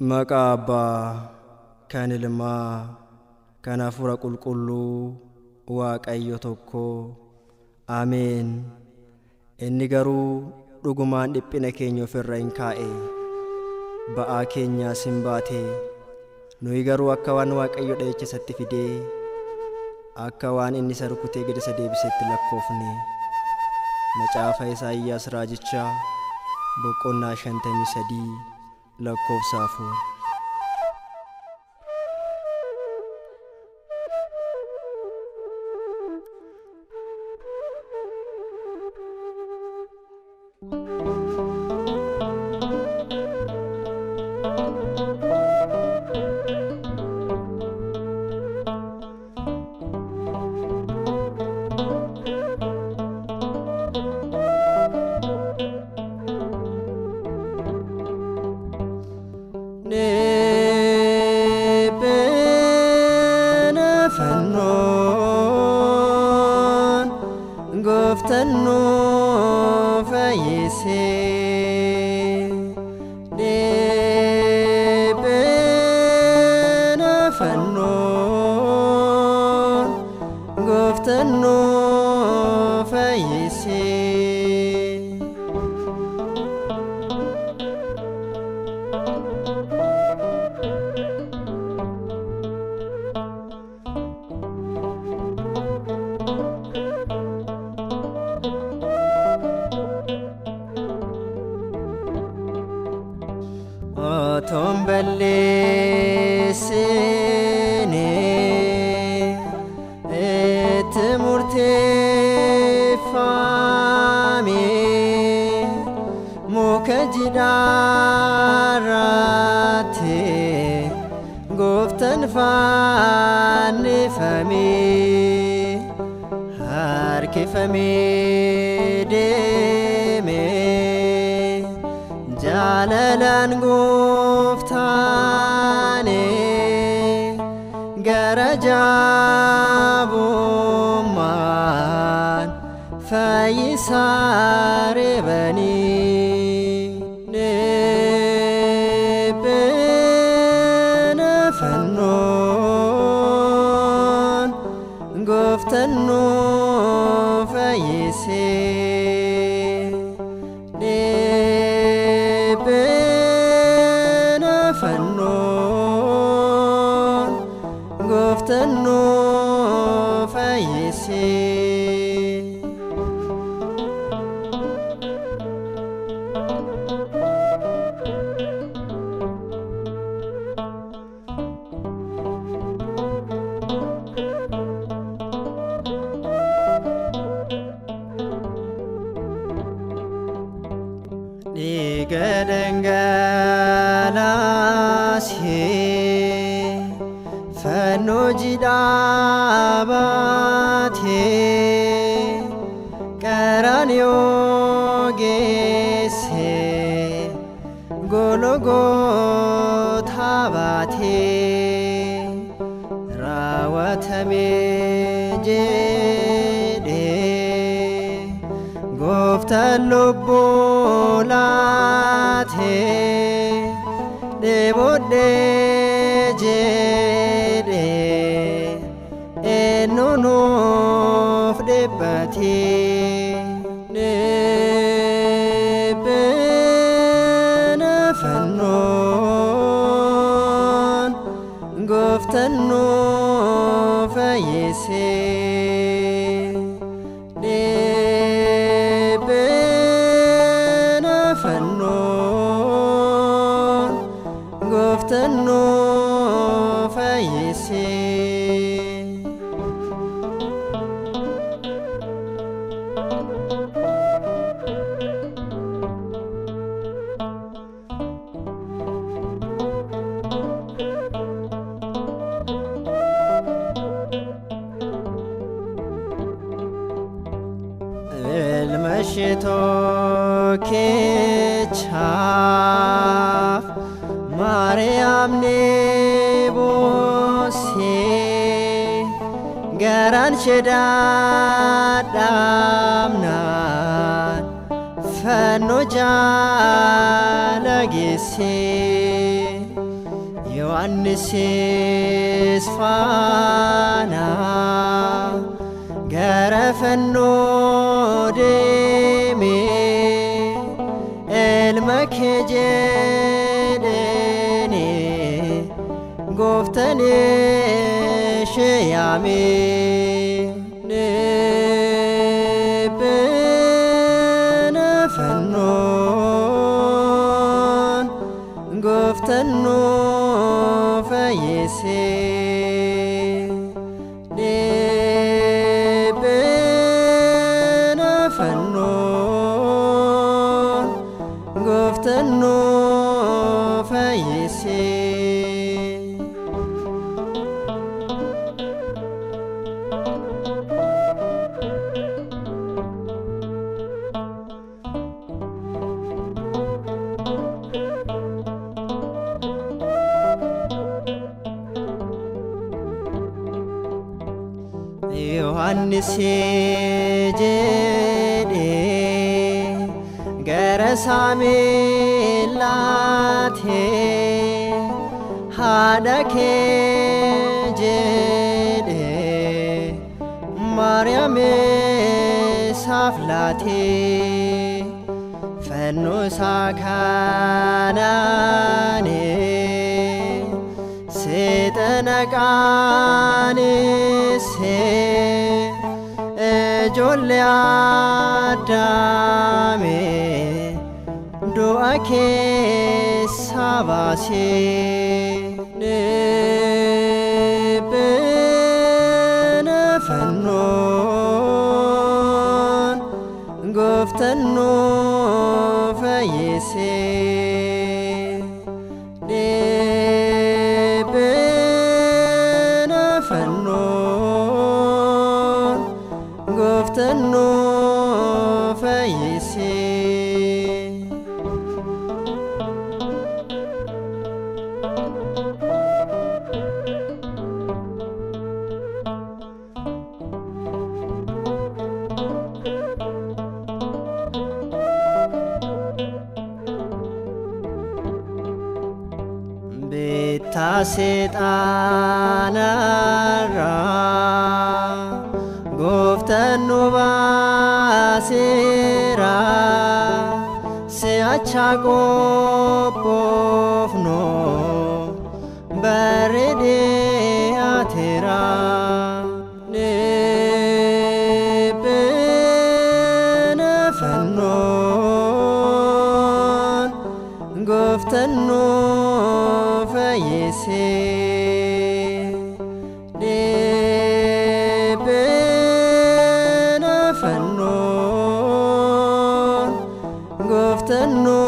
Maqaa Abbaa kan Ilmaa kan Hafuura Qulqulluu Waaqayyo tokko. Ameen. Inni garuu dhugumaan dhiphina keenya ofirra hin kaa'e, ba'aa keenyaas hin baate. Nuyi garuu akka waan Waaqayyo dha'icha isatti fidee, akka waan inni isa rukutee gad isa deebisetti lakkoofne. Macaafa Isaayyaas Raajichaa boqonnaa 53 lakkoofsa 4. Dhiphina fannoon gooftaan nu fayyise. Dhiphina fannoon gooftaan nu fayyise. Otoon balleessine itti murteeffame muka jidhaarratti gooftaan fannifame harkifame deeme. Jaalalaan gooftaane gara jabummaan fayyisaa reebanii. Dhiphina fannoon gooftaan nu fayyise. Dhiphina fannoon gooftaan nu fayyise. Dhiiga dhangalaasee fannoo jidhaa baatee Qaraaniyoo geessee Golgootaa baatee raawwatame jedhee gooftaan lubbuu laatee dheebodhee jedhee eenyu nuuf dhiphatee. Dhiphina fannoon gooftaan nu fayyise. Dhiphina fannoon gooftaan nu fayyise. Ilma ishee tokkichaaf Maariyaam ni boosse garaan ishee dadhabnaan fannoo jala geesse. Yohannisis faana gara fannoo deeme ilma kee jedheeni gooftaan ishee yaame. Dhiphina fannoon gooftaan nu fayyise. Dhiphina fannoon gooftaan nu fayyise. Yohannis jedhe gara saameellaate haadha kee jedhe Maariyaam isaaf laate fannoo isaa kanaane seexana qaanesse ijoollee Addaame du'a keessaa baase. Dhiphina fannoon gooftaan nu fayyise. Dhiphina fannoon gooftaan nu fayyise. Bittaa seexanarraa gooftaan nu baaseera si'acha qophoofnu barri dhi'aateera. Dhiphina fannoon gooftaan nu fayyise. Dhiphina fannoon gooftaan nu